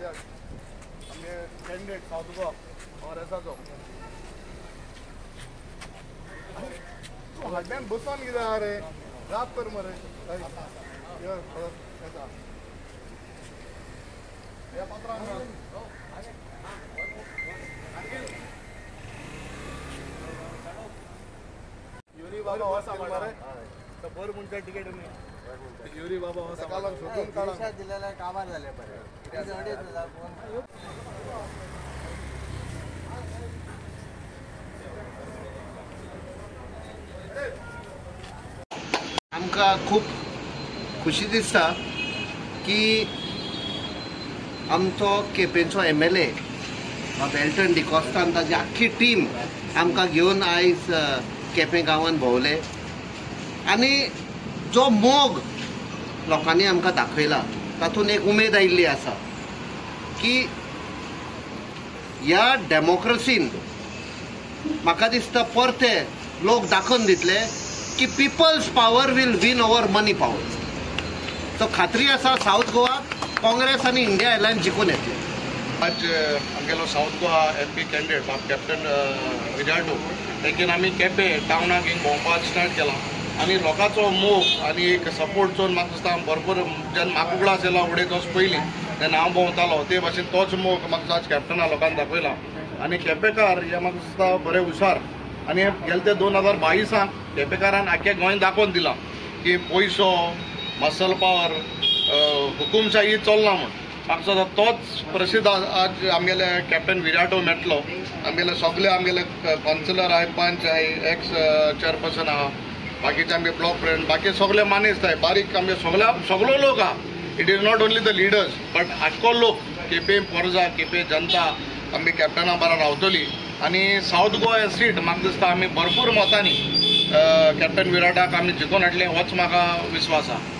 आमगे candidate south Goa काँग्रेसाचो. तूं हाडल्यान बसोन कितें आहा रे, रात कर मरे. यो येता ह्या पात्रांव. युरी बाबा हो मरे, बरं मनशा टिकेट न्ही. युरी बाबा हो सोदून काडा दिलेल्या काबार जाले बरे. आमकां खूब खुशी दिसता की आमचो केपेंचो MLA बाब एल्टन डिकॉस्ता आनी ताजी आख्खी टीम आमकां घेवन आयज केपें गांवांत भोंवले आनी जो मोग लोकांनी आमकां दाखयला तातूंत एक उमेद आयिल्ली आसा की ह्या डेमोक्रसीन म्हाका दिसता परते लोक दाखोवन दितले की people's power will win over money power. So खात्री आसा सावथ गोवा काँग्रेस आनी इंडिया अलायन्स जिखून येतले. आज आमगेलो सावथ गोवा MP candidate बाब कॅप्टन विराटो तेगेन आमी केपें टावनाक हिंग भोंवपाक स्टार्ट केला आनी लोकांचो मोग आनी एक सपोर्ट चोवन म्हाका दिसता भरपूर जेन्ना म्हाका उगडास येयलो अडेच वर्स पयलीं तेन्ना हांव भोंवतालो ते भाशेन तोच मोग म्हाका आज कॅप्टना लोकांनी दाखयला आनी केपेकार हे म्हाका दिसता बरे हुशार आनी गेले ते 2022 केपेकारान आख्या गोंय दाखोवन दिलां की पयसो मसल पावर हुकुमशाही चलना म्हूण. म्हाका दिसता तोच प्रसिद्ध आज आमगेले कॅप्टन विराटो मेळटलो. आमगेले सगळे आमगेले कावन्सिलर आहाय, पंच आहाय, एक्स चेअरपर्सन आहा, बाकीचे आमगे ब्लॉक प्रेसिडेंट, बाकी सगळे मानेस्त आहाय, बारीक आमगे सगळो लोक आहा. It is not only the leaders but आख्खो लोक केपें पोरजा केपें जनता आमगे कॅप्टना बरा रावतली आनी सावथ गोवा सीट म्हाका दिसता आमी भरपूर मतांनी कॅप्टन विराटाक आमी जिखोवन हाडले होच म्हाका विस्वास आहा.